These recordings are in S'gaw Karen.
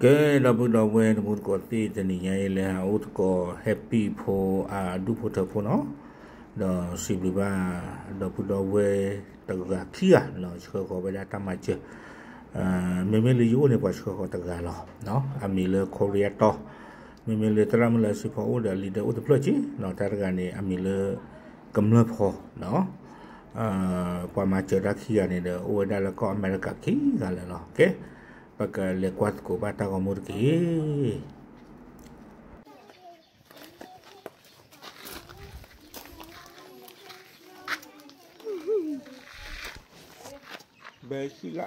ကဲ ဒီပုၢ်ဒီဝဲၢ်တံၤသကိးသ့ၣ် တနံၤညါအံၤ လဲၤဟးအိၣ်သကိး ဟဲပံၣ်ဖိ အဒူၣ်ဖိထၢဖိနီၤ, ဒီးစံးဘျုးဘၣ် ဒီပုၢ်ဒီဝဲၢ်တဂၤခံဂၤ ဆှၢဃီၤဝဲဒၣ်တၢ်မၤစၢၤ, မ့မ့ၢ်လၢယအိၣ်န့ၣ် ပှၤဆှၢဃီၤတဂၤလီၤ, အမံၤလၢ ခိရံယါတီ, မ့မ့ၢ်လၢသရၣ်မုၣ်လၢအစံးဖီအိၣ်ဒီး လံာ်ဒၢအိၣ်တဖျၢၣ်က့နီၤ, တၢ်တဂၤန့ၣ် အမံၤလၢ ကမျၢၢ်ဖီ ပှၤမၤစၢၤတၢ်ခံဂၤန့ၣ်ဒီး အိၣ်ဝဲဒၣ်လၢကီၢ်အမဲရကၤခံဂၤလၢာ်လီၤ. ကဲ ပကလဲၤကွၢ်သကိးဘၣ်တၢ်ဂီၤမူတက့ၢ်. ဘဲဆံလၢ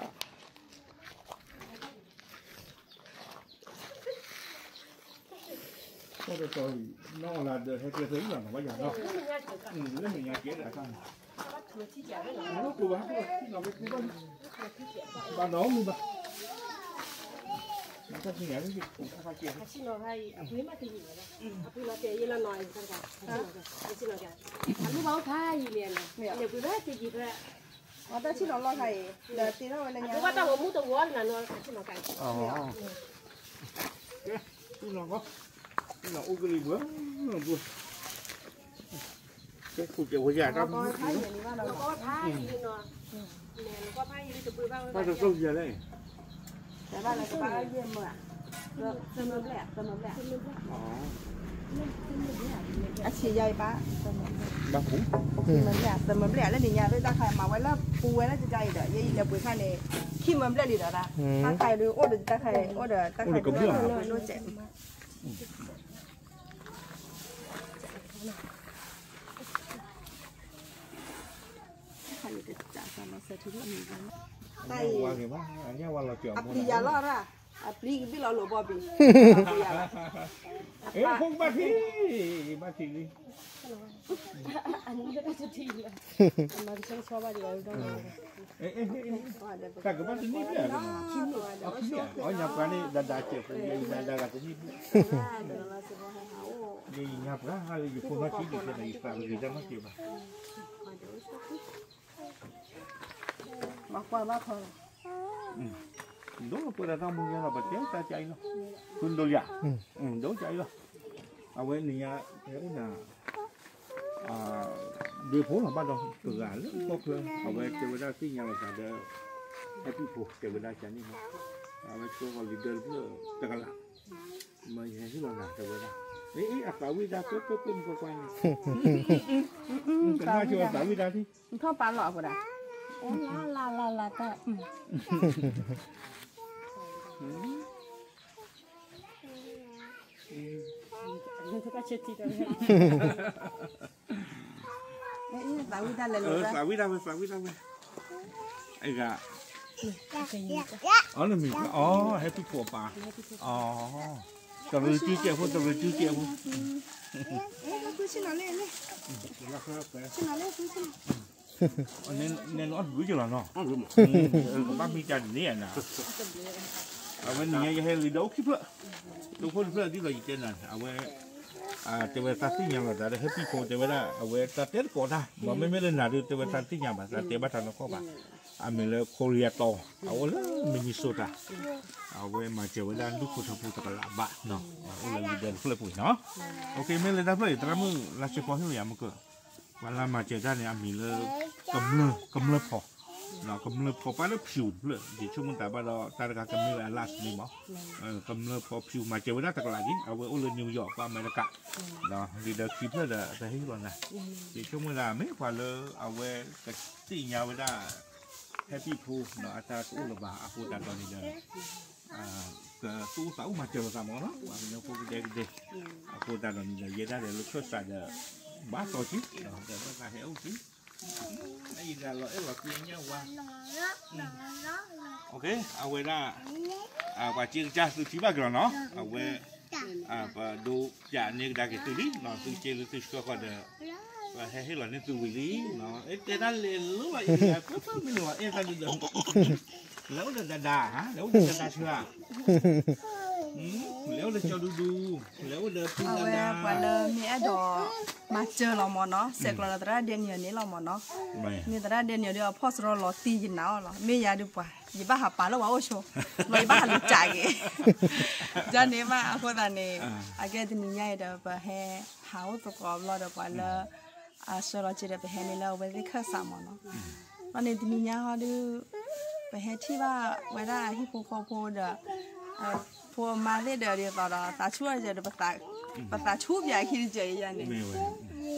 တၢ်တတီၤအံၤ နီၢ်အီၣ်လၢဒီး ဟဲကျဲသၢအံၤလီၤနီၤ ဘၣ်ယၤနီၤ, လၢမဲာ်ညါကဲဒၣ်တၢ်နီၤ, လၢပှၤဘၣ် ဘၣ်နီၤမုၢ်ဘၣ်, တၢ်သ့ၣ်ညါလၢပှၤတၢ်ဖးကဲ, အဆံနီၤဖးအံၤ အပှ့ၤမးတယံာ်ဘၣ်, အပှ့ၤနီၤကဲယဲလီၤနီၤ, အဆံနီၤကဲ, အလူဘၣ်အိၣ်ဖးယံာ်လံနီၤ, လဲၤပှ့ၤဖဲတယံာ်ဖဲ အတၢ်ဆ့ၣ်နီၤလီၢ်ခါအံၤ ဒီးတ့ထီၣ်ဝဲလၢညါ အဒိဘၣ်တၢ်ဂီၤမူတဝီလၢနၤနီၤ အဆ့ၣ်နီၤကါအံၤ, ကဲ ဆ့ၣ်နီၤကီး ဆ့ၣ်နီၤအိၣ်ကလံၤဘၣ်, ဘၣ် ကဲ ခိၣ်ကဲဝဲယၤတၢ်မူ ကီဖးယံာ်လံဘၣ်နီၤ, ကီဖးယံာ်လံနီၤ, လဲၤကီဖးယံာ်လံတပှ့ၤဘၣ်ဝဲဘၣ်, ဘၣ်တၢ်ကီယၤလဲၣ် တဘၣ်လၢကဘၣ်ယဲၢ်မၢ်, သၢမၢဘျဲၣ်, သၢမၢဘျဲၣ်, အဆံးယါအံၤဘၣ်, သၢမၢဘျဲၣ်, သၢမၢဘျဲၣ်လၢန့ၣ်ညါ လၢတၢ်ခါမၤဝဲလၢပူၤဝဲလၢကကါအံၤဒီး ယဲအံၤလဲၤပှ့ၤခါန့ၣ် ခံမၢဘျဲၣ်လံဒီးဒၣ်, တၢ်ခါအံၤဒုးအိၣ်ဒီးတၢ်ခါအံၤ အိၣ်ဒီးတၢ်ခါအံၤဒုး တၢ်အံၤ အပျံၤယၤလီၤရၣ်, အပျံၤကဘံၣ်လီၤလိာ်ဘီဘံၣ်, ဘၣ်ထံး, ဘၣ်ထံးလံ, တၢ်ကဘၣ်တနံၣ်ဘျဲၣ်, အီၣ်ညါပှၤန့ၣ် ဒၤဒၤစဲးဖိ ယညါပှၤ ယဖိနီၢ်ဆံးဒံးခဲဒီး ယသးတဂ့ၤတၢ်နီတစဲးဘၣ် မၤကွၢ်ဘၣ်ခီလီၤ, ဒိၣ်ပှဲၤဒီးတၢ်မူညါလီၤ ပတဲတၢ်ကအံၤလီၤ, ဖုဒိၣ်ယၤ, ဒိၣ်ကအံၤလီၤ, အဝဲန့ၣ်ညါ တဲအိၣ်နၤ ဒ့ဖိလီၤဘၣ်ဒီး တဂၤလၢကီၢ်ချၢ အဝဲတဲဝဲဒၣ်သ့ၣ်ညါလီၤသးဒီး ဟဲပံၣ်ဖိတဲဝဲဒၣ်ကန့ၣ်မး, အဝဲဆိကီးလံာ်ဒၢတဖျၢၣ်တကလး, မ့ၢ်ယဟဲဟ့ၣ်လီၤနၤတဲဝဲဒၣ်, အ့ အသးဝံၣ်ဒၣ် ပၢၢ်ပၢၢ်ပၢၢ်မုၢ်ကွၢ်ကွၢ်န့ၣ်, ကနၣ်ဆိသးဝံၣ်ဒၣ်လံ, နထီၣ်ပာ်လီၤအဃိဒၣ်, လါလါလါလါတၢ် သးဝံၣ်ဒၣ်ဝဲ သးဝံၣ်ဒၣ်ဝဲ, အဂၤ, အီၤနမံၤ, အီၤ ဟဲပံၣ်ဖိအပၢ်, အီၤ, တရံးစုကဲးဖိ တရံးစုကဲးဖိ, နဲနအီၣ်တဘျုးကလီၤနီၤ, ကဘၣ်မံတၢ်န့ၣ်ဧါနၤ, အဝဲနံၤညါယဟဲလံဒီးအိၣ်ခံဖျၢၣ်, ဒိၣ်ဖိတဖျၢၣ်ဒ်သိးယတဲနၤန့ၣ် အဝဲ တဲဝဲသးသ့ၣ်ညါလီၤသးဒီး ဟဲပံၣ်ဖိတဲဝဲဒၣ် အဝဲတၢ်တဲသကိးတၢ် ဘၣ်မ့မ့ၢ်လၢနၤဒုး တဲဝဲသးသ့ၣ်ညါဘၣ် သးတဲဘၣ်တၢ်နီၢ်ကီၢ်ဘၣ်, အမံၤလၢ ခိရံယါတီ, အအိၣ်လၢ Minnesota, အဝဲမၤစၢၤဝဲဒၣ်ဒူၣ်ဖိထၢဖိတကလးဘၣ်, အိၣ်လၢလံာ်ဒၢတဖျၢၣ်ပူၤအံၤနီၤ, မ့ၢ်လၢတၢ်ဖျၢၣ်အံၤ သရၣ်မုၣ်လါဆဲဖီဟ့ၣ်လီၤယၤမ့ၢ်ကၢၢ် ပှၤလၢမၤစၢၤတၢ်န့ၣ် အမံၤလၢ ကမျၢၢ်ဖီ, ကမျၢၢ်ဖီပၢ်လၢဖၠူးတဖျၢၣ် ယဆိကမိၣ်သးဘၣ်ဒီး တၢ်တခါကမ့ၢ်ဝဲအလၢ်စနံမး, ကမျၢၢ်ဖီဖၠူးမၤစၢၤဝဲဒၣ်တကလးက့ၤ အဝဲအိၣ်လၢ New York ကီၢ်အမဲရကၤ, ဒီးလံာ်ဒၢခံဖျၢၣ်ဒီး ပဟ့ၣ်လီၤနၤ, ယဆိကမိၣ်သးမ့ၢ်ပှၤလၢအဝဲကသ့ၣ်ညါဝဲဒၣ် ဟဲပံၣ်ဖိ ဒီးအတၢ်တအိၣ်လၢၤဘၣ်အဃိသတးဒီးန့ၣ်ဒီး ကသူၣ်အိၣ်သးအိၣ်မၤစၢၤလိာ်သးမးနီၤ ပှၤကညီဖိကဒဲကဒဲ, အဃိသတးဒီးန့ၣ်ဒီး ယဲဒၣ်ဒီးလၢခၢၣ်စးဒီး ဘၣ်တီၤက့ၤ ဒီးဘၣ်သးဟဲအိၣ်က့ၤ, အံၤဒၣ်လီၤအဲၣ်လီၤကွံညါဝါ, အဝဲဒၣ် ပှၤစ့ကစၢ်သုထံၣ်ဘၣ်က့ၤလီၤနီၤ အဝဲ ပဒိးပျးန့ၢ်ကဒါက့ၤသုလံနီၤ သုစ့လၢသုဆှၢဃီၤဒီး ပဟဲဟ့ၣ်လီၤန့ၢ်သုဝံၤလံနီၤ တဲတၢ်လဲၤလိလီၤအံၤ ပၢၢ်ပၢၢ်မ့ၢ်လီၤအဲၣ်တၢ်ဒုးဒီး လဲၤအိၣ်ဒီးဒၤဒၤ လဲၤအိၣ်ဒီးဒၤဒၤဆှၢဧါ လဲၤအိၣ်လၢကၠီဒူဒူ, လဲၤအိၣ်ဒီးဖံလၢ်လၢ်, အဝဲပှၤလၢမ့ၢ်အဲၣ်ဒိးမၤစၢၤလီၤမၢ်နီၤ, ဆဲးကျိးလၢသရၣ်ဒဲနံၣ်အီၤန့ၣ်လီၤမၢ်နီၤ, မ့ၢ်သရၣ်ဒဲနံၣ်အီၤဒီးအဖီၣ်စရီလီၤတံၢ်ယနၤအီၤလီၤ, မ့ၢ်ယၤဒုးပှၤ ယဘၣ်ဟးပာ်လၢပှၤအိၣ်ဆိ, ဘျီယဘၣ်ဟးလူၤကးက့ၤ, ယန့ၣ်မး အဃိသတးန့ၣ်, အကဲတနံၤညါအံၤဒီး ပဟဲဟးအိၣ်သကိးဘျီဒီးပှၤလၢ အဆှၢလီၤစ့ဒီး ပဟဲန့ၣ်လၢအဝဲသ့ၣ်ခၢၣ်စးမၢ်နီၤ, ဘျီန့ၣ်တနံၤညါဟီဒုး ပဟဲထံၣ်ဘၣ်ဝဲဒၣ်ဟံၣ်ဖိဃီဖိဒီး ဖိအမါသ့ၣ်ဒီး ဒ်သိးဒီး သးဆူၣ်အီၤဒီး ပသးဆူၣ်ပၠးခံတစၢၤအံၤယၤန့ၣ်,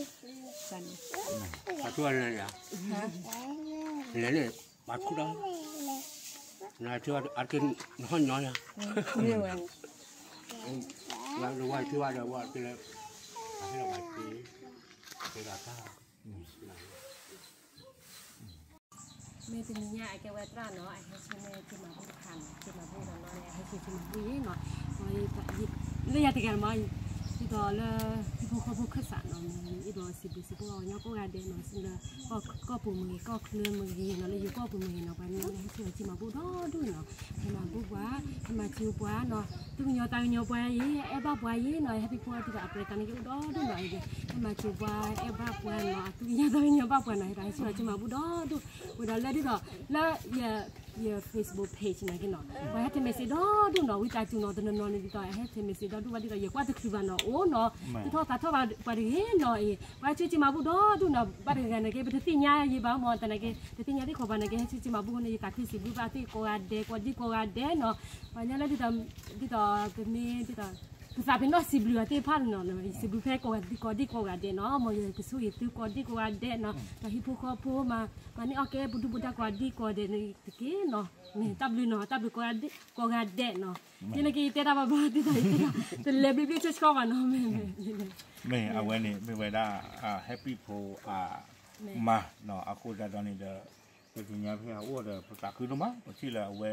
သးဆူၣ်အီၤဒီး လဲၤန့ၣ် ပှၤဆူၣ်ဒီး နထံၣ်ဘၣ်အါတက့ၢ် နဟီၣ်ညီယၤ, မ့ၢ်ဝဲ, လဝါထံၣ်ဘၣ်ဒီးဝဲကလဲၤ, ဟဲလီၤဘၣ်က့ၤ, ကဲဒၣ်တၢ် မ့ၢ်တနံၤညါအကဲဝဲသရၣ်နီၤ အဟဲဆူမဲာ်က့ၤမၤဘူၣ်တခါနီၤ, က့ၤမၤဘူၣ်ဒီးနီၤန့ၣ် အဟဲဆူက့ၤမၤဘူၣ်အံၤနီၤ, လၢယၤတဂၤမး, ဒ်သိးလၢ ဟံၣ်ဖိဃီဖိခၢၣ်စးနီၤ, မ့ၢ်အဲၣ်ဒိးစံးဘျုးစံးဖှိၣ်ပှၤကညီကိးဂၤဒဲးနီၤ, လၢကီၢ်ပူၤမ့ၢ်ဂ့ၤ ကီၢ်ချၢမ့ၢ်ဂ့ၤနီၤ, လၢယိၤကီၢ်ပူၤမ့ၢ်ဂ့ၤနီၤ, ပှၤန့ၣ်လၢဟဲဆူက့ၤမၤဘူၣ်ဒီဒူၣ်နီၤ, ဟဲမၤဘူၣ်ပှၤ, ဟဲမၤစၢၤပှၤနီၤ, သူၣ်ကညီၤသးကညီၤပှၤအံၤ အဲၣ်ဘၣ်ပှၤအံၤနီၤ, ဟဲဟံၣ်ဖိဃီဖိဒ်သိးအပြဲးတၢ်န့ၣ်က့ၤအိၣ်ဒီဒူၣ်နီၤအံၤ, ဟဲမၤစၢၤပှၤ အဲၣ်ဘၣ်ပှၤနီၤ, အသူၣ်ကညီၤသးကညီၤဘၣ်ပှၤနီၤ, ဟဲဟဲဆူက့ၤမၤဘူၣ်ဒီဒူၣ်, ဝံၤဒီးလၢဒ်သိး လၢယ Facebook page န့ၣ်က့ၤနီၤ, ပှၤဟဲထဲ message ဒီဒူၣ်နီၤ, ဝံသးစူၤနီၤ, တနီၤနီၤန့ၣ်ဒ်သိး ဟဲထဲ message ဒီဒူၣ်ဘၣ်ဒ်သိး ယကွၢ်တချုးဘၣ်နီၤ, အိၣ်နီၤ, သူၣ်ထီၣ်သးထီၣ်ဘၣ်ပှၤတဂ့ၤနီၤအံၤ, ပှၤဟဲဆူက့ၤမၤဘူၣ်ဒီဒူၣ်နီၤ, ဘၣ်တဂၤဂၤန့ၣ်က့ၤ ပတသ့ၣ်ညါယံၤဘၣ်မၢ်, တနာ်က့ၤ တသ့ၣ်ညါသ့ၣ်ခီပၤန့ၣ်က့ၤ ဟဲဆူက့ၤမၤဘူၣ်အဃိန့ၣ် ယသးခုစံးဘျုးဘၣ်သ့ၣ်ကိးဂၤဒဲး ကိးဒံကိးဂၤဒဲးနီၤ, ပှၤညီလၢဒ်သိး ဒ်သိးပမ့ၢ်ဒ်သိး ပသးပ့ၤနီၣ်စံးဘျုးအီၤသ့ၣ်တဖၣ်နီၤ, ယစံးဘျုးဖဲကိးဂၤဒဲးကိးဒံကိးဂၤဒဲးနီၤ, မ်ယကဆိၣ်ဂ့ၤသုကိးဒံကိးဂၤဒဲးနီၤ, ဒီးဟံၣ်ဖိဃီဖိမၤ မၤန့ၢ်အီၣ်ကဲပဒုၣ်ပဒါကိးဒံကိးဂၤဒဲးန့ၣ်တက့ၢ်နီၤ, မ့ၢ်တၢ်ဘျုးနီၤ, တၢ်ဘျုးကိးဂၤဒဲးနီၤ, ယနာ်က့ၤယတဲတၢ်ဘၣ်ဘၣ်ဒ်သိးယတဲတၢ် တလဲၤဘျ့ဘျ့ဆှီဆှီဘၣ်နီၤ, မ့ၢ် မ့ၢ်အဝဲန့ၣ် မ့ၢ်ဝဲဒၣ် ဟဲပံၣ်ဖိအမါနီၤ, အဃိသတးဒီးန့ၣ်ဒီး ပသ့ၣ်ညါဖဲအအိၣ်ဒီး ပသးခုဒိၣ်မး, ပထံၣ်လၢအဝဲ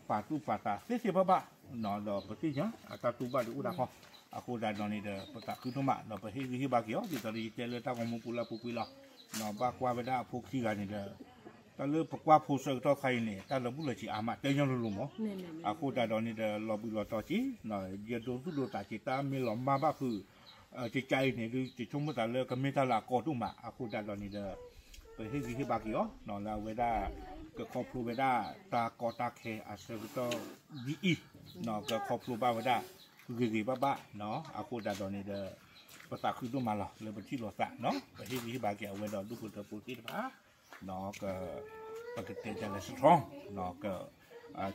ပာ်သူၣ်ပာ်သးသ့သ့ဘၣ်ဘၣ်နီၤ, ဒီးပသ့ၣ်ညါအတၢ်တူၢ်ဘၣ်ဒုးအိၣ်ဒၣ်ဃီ, အဃိသတးဒီးန့ၣ်ဒီး ပသးခုဒိၣ်မး ဒီးပဟ့ၣ်ဂံၢ်ဟ့ၣ်ဘါက့ၤအီၤ ဒ်သိးဒီးယတဲလၢတၢ်ဂီၤမူပူၤလၢပူၤကွံာ်လီၤ, ဘၣ်ကွၢ်ဝဲဒၣ်အဖိခံဂၤန့ၣ်ဒီး တၢ်လၢပကွၢ်ဖိဆၢကတီၢ်ခါအံၤန့ၣ် တၢ်လီၤဘူးလီၤဆံးအါမး တဲညီလိၤလိၤမး, အဃိသတးဒီးန့ၣ်ဒီး လီၤဘှံးလီၤတီၤက့ၤ ယဒိသူၣ်ဒိသးက့ၤ တၢ်မ့ၢ်လီၤမၢ်ဘၣ်ဖုး ကကါအံၤန့ၣ်ဒုး ယဆိကမိၣ်သးလၢကမ့ၢ်တၢ်လၢအကီဒိၣ်မး, အဃိသတးဒီးန့ၣ်ဒီး ပဟ့ၣ်ဂံၢ်ဟ့ၣ်ဘါက့ၤအီၤ လၢအဝဲဒၣ် ကခီဖျိဝဲဒၣ်တၢ်ကီတၢ်ခဲအဆၢကတီၢ်ဒ်အံၤ, ကခီဖျိဘၣ်ဝဲဒၣ် ဂ့ၤဂ့ၤဘၣ်ဘၣ်, အဃိသတးဒီးန့ၣ်ဒီး ပသးခုဒိၣ်မးလီၤ လၢပထံၣ်လိာ်သး, ပဟ့ၣ်ဂံၢ်ဟ့ၣ်ဘါက့ၤအဝဲဒီးဒူၣ်ဖိထၢဖိသ့ၣ်တဖၣ် ပကတဲတၢ်လၢ strong က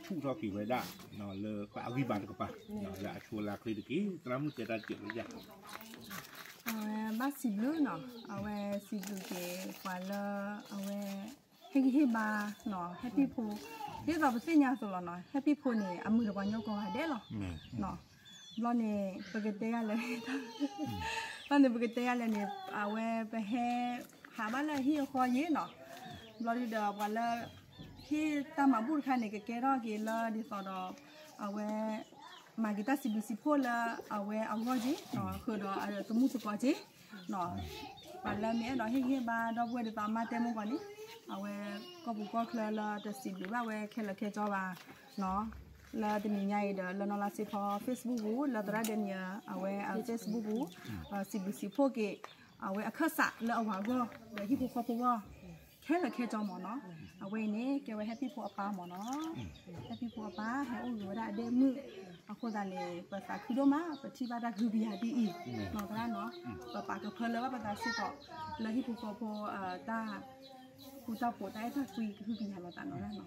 ဆူၣ်ထီၣ်က့ၤဝဲဒၣ် လၢပှၤအဂံၢ်ဘါတကပၤ လၢအဆိလၢအချ့တက့ၢ်. သရၣ်မုၣ်တဲတၢ်တစဲးလၢယၤ, အဝဲဘၣ်စံးဘျုးနီၤ, အဝဲစံးဘျုးက့ၤပှၤလၢ အဝဲ ဟ့ၣ်ဂံၢ်ဟ့ၣ်ဘါနီၤ, ဟဲပံၣ်ဖိ, ဒ်သိးပသ့ၣ်ညါအသိးလီၤနီၤ, ဟဲပံၣ်ဖိန့ၣ် အမုာ်ဒီးပှၤကညီကိးဂၤဒဲးလီၤ. ဘျီန့ၣ် ပကတဲယၤလဲၣ်, ဘျီန့ၣ် ပကတဲယၤလဲၣ်န့ၣ် အဝဲပဟဲ ဟးဘၣ်လၢအဟံၣ်အဃီယ့ၣ်နီၤ, ဘျီဒုးဒီးပှၤလၢ ဟ့ၣ်တၢ်မၤဘူၣ်တခါန့ၣ် ကကဲထီၣ်က့ၤလၢဒ်သိးဒီး အဝဲ မၤက့ၤတၢ်စံးဘျုးစံးဖှိၣ်လၢအဝဲအဂီၢ်က့ၢ်, ဃုာ်ဒီးအတမူသကိးက့ၢ်, ပှၤလၢမ့ၢ်အဲၣ်ဒိးဟ့ၣ်ဂံၢ်ဟ့ၣ်ဘါဒီပုၢ်ဝဲၢ်ဒ်သိးအမါတဲမုၢ်ဂီၤန့ၣ်, အဝဲကီၢ်ပူၤကီၢ်ချၢလၢတစံးဘျုးဘၣ်ဝဲခဲလၢာ်ခဲဆ့ဘၣ်, လၢတနံၤညါအံၤဒီး လၢနီၢ်လါစ့ဖီ Facebook ပူၤ လၢသရၣ်ဒဲနံၣ်အဝဲအ Facebook ပူၤ, စံးဘျုးစံးဖှိၣ်က့ၤ အဝဲအခၢၣ်စးလၢအဝၤဂီၢ် ဒီးဟံၣ်ဖိဃီဖိဂီၢ် ခဲလၢာ်ခဲဆ့မၢ်နီၤ, အဝဲအံၤန့ၣ် ကဲဝဲဟဲပံၣ်ဖိအပၢ်မၢ်နီၤ, ဟဲပံၣ်ဖိအပၢ် ဟဲအိၣ်ဂ့ၤဝဲဒၣ်အဒဲမုၣ်, အဃိသတးန့ၣ် ပသးခုဒိၣ်မး ပထံၣ်ဘၣ်တၢ်ကဟုကယာ်ဒ်အံၤ, နီၤသရၣ်နီၤ, ပပာ်ကဖၢလၢဘၣ်ပသးစ့ၢ်ကီး လၢဟံၣ်ဖိဃီဖိ တၢ်ဃူတၢ်ဖိး တၢ်အဲၣ်တၢ်ကွံကဟုကယာ်လိာ်သးနီ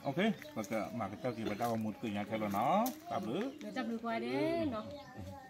ၤ, ပကမၤကတၢၢ်က့ၤပတၢ်ဂီၤမူတက့ၢ်ညါခဲလၢာ်နီၤ, တၢ်ဘျုး, တၢ်ဘျုးကိးဂၤဒဲးနီၤ.